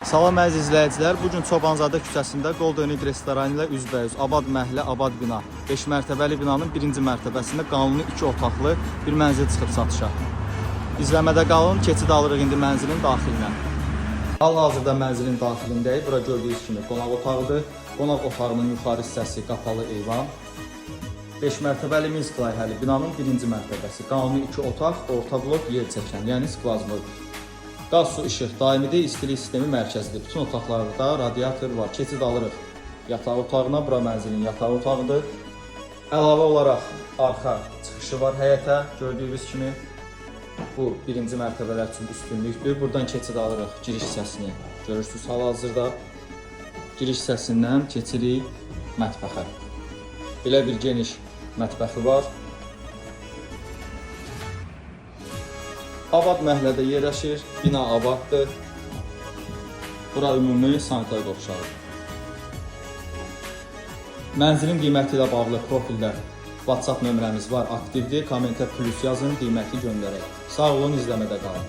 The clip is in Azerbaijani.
Salam əziz izləyicilər. Bu gün Çobanzadə küçəsində Golden Egg restoranı ilə üzbəyüz Abad məhəllə, Abad bina 5 mərtəbəli binanın birinci mərtəbəsində qanuni 2 otaqlı bir mənzil çıxıb satışa. İzləmədə qalın, keçid alırıq indi mənzilin daxilinə. Hal-hazırda mənzilin daxilindəyik. Bura gördüyünüz kimi qonaq otağıdır. Qonaq otağının yuxarı hissəsi qapalı eyvan. 5 mərtəbəli Minsk layihəli binanın birinci mərtəbəsi. Qanuni 2 otaq, orta blok, yer çəkən, yəni skvaznoy. Qaz, su, işıq daimidir, istilik sistemi mərkəzidir. Bütün otaqlarda radiator var. Keçid alırıq yataq otağına. Bura mənzilin yataq otağıdır. Əlavə olaraq arxa çıxışı var həyətə. Gördüyünüz kimi bu birinci mərtəbələr üçün üstünlükdür. Buradan keçid alırıq giriş hissəsini. Görürsüz hal-hazırda giriş hissəsindən keçirik mətbəxə. Belə bir geniş mətbəxi var. Abad məhəllədə yerləşir. Bina abaddır. Bura ümumi sanitar qovşağıdır. Mənzilin qiyməti ilə bağlı profildə WhatsApp nömrəmiz var, aktivdir. Kommentə plus yazın, qiyməti göndərək. Sağ olun, izləmədə qalın.